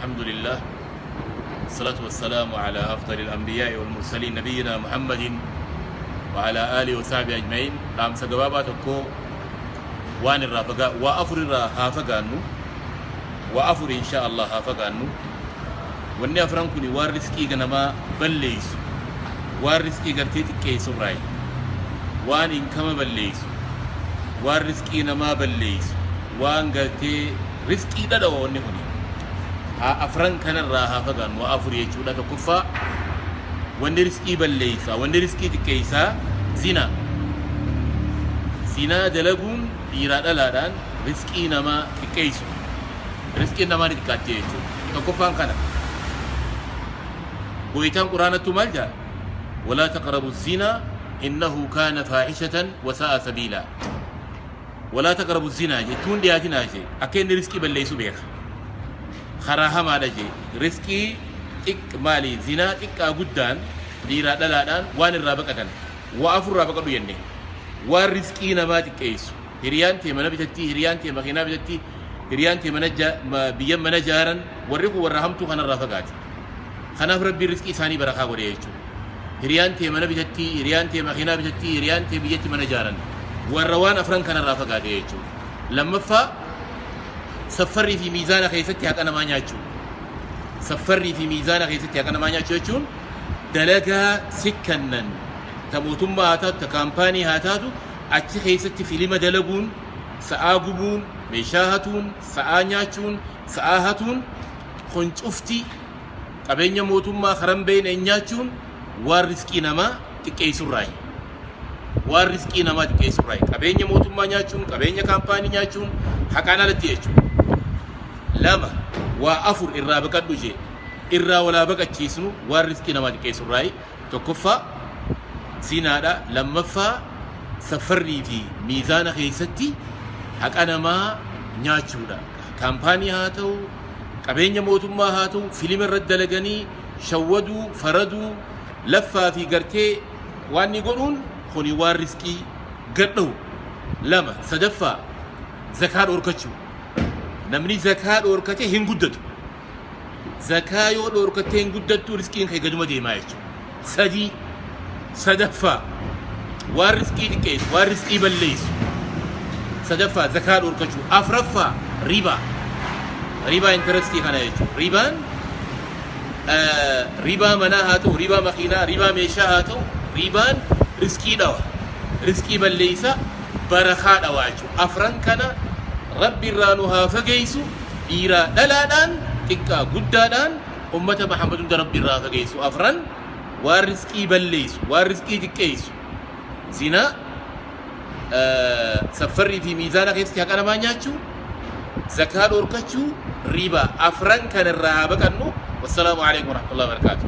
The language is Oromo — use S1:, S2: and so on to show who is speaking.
S1: الحمد لله والصلاة والسلام على أفضل الأنبياء والمرسلين نبينا محمد وعلى آله وصحبه أجمعين. Dhaamsa gabaabaa tokko waan irraa fagaa waa afur irraa haa fagaannu, waa afur insha Allah haa fagaannu. Wanni afran kun waan riskii namaa balleeysu, waan riskii gartee xiqqeessu irraayi, waan inkama balleeysu, waan riskii namaa balleeysu, waan gartee riskii dhadhawa. Wanni kuni haa afran kanarraa haa fagaannu, waa afur jechuudha. Tokkoffaa, wanni riskii balleeysaa, wanni riskii xiqqeeysaa zina. Zinaa dalaguun dhiiraa dhalaadhaan riskii namaa xiqqeessu, riskiin namaa ni xiqqaatte jechuudha. Tokkoffaan kana. Goytaan quraanattu maal jedha? ولا تقربوا الزنا إنه كان فاحشة وساء سبيلا. ولا تقربوا الزنا jechuun dhiyaatinaa jee. Akka inni riskii balleessu beeka, karaa hamaadha jee. Riskii xiq maali? Zinaa xiqqaa guddaan dhiiraa dhalaadhaan waan irraa baqatan waa afur irraa baqadhu jenne. Waan riskii namaa xiqqeessu, hiriyaan tee mana bitatti, hiriyaan tee makiinaa bitatti, hiriyaan tee mana biyya mana jaaran, warri kun warra hamtuu kanarraa fagaate. Kanaaf Rabbiin riskii isaanii barakaa godhe jechuudha. Hiriyaan tee mana bitatti, hiriyaan tee makiinaa bitatti, hiriyaan tee biyyatti mana jaaran, warra waan afran kanarraa fagaate jechuudha. Lammaffaa, saffarrii fi miizaana keessatti haqa namaa nyaachuu. Saffarrii fi miizaana keessatti haqa namaa nyaachuu jechuun dalagaa sikkannan ta mootummaa haa taatu, ta kaampaanii haa taatu, achi keessatti filima dalaguun, sa'aa gubuun, meeshaa hatuun, sa'aa nyaachuun, sa'aa hatuun kun cufti, qabeenya mootummaa karan beeyne nyaachuun waan riskii namaa xiqqeessurraayi. Waan riskii namaa xiqqeessurraayi. Qabeenya mootummaa nyaachuun, qabeenya kaampaanii nyaachuun haqaan alatti jechuudha. Lama, waa afur irraa baqadhu jee, irraa walaa baqachiisnu waan riskii namaa xiqqeessurraayi. Tokkoffaa zinaadha. Lammaffaa, safarrii fi miizaana keessatti haqa namaa nyaachuudha. Kaampaanii haa ta'u, qabeenya mootummaa haa ta'u, filima irratti dalaganii shawwaduu, faraduu, laffaa fi gartee waan ni godhuun kuni waan riskii gadhahu. Lama. Sadaffaa, zakaa dhorkachuu. Namni zakaa dhorkate hin guddatu. Zakaa yoo dhorkattee hin guddattu, riskiin kee gaduma deemaa jechuudha. Sadii, sadaffaa, waan riskii xiqqeessu, waan riskii balleessu. Sadaffaa, zakaa dhorkachuu. Afraffaa, ribaa. Ribaa intarestii kana jechuudha. Ribaan ribaa manaa haa ta'u, ribaa makiinaa, ribaa meeshaa haa ta'u, ribaan riskii dhawa. Riskii balleessa, barakaa dhawa jechuudha. Afran kana Rabbi irraa nu haa fageessu. Dhiiraa dhalaadhaan, xiqqaa guddaadhaan, ummata Muhammad hunda Rabbi irraa haa fageessu. Afran waan riskii balleessu, waan riskii xiqqeessu. Zinaa, saffarrii fi miizaana keessatti haqa namaa nyaachuu, zakaa dhorkachuu, ribaa. Afran kan irraa haa baqannu. Wassalaamu alaikum warahmatullahi wabarakatuh.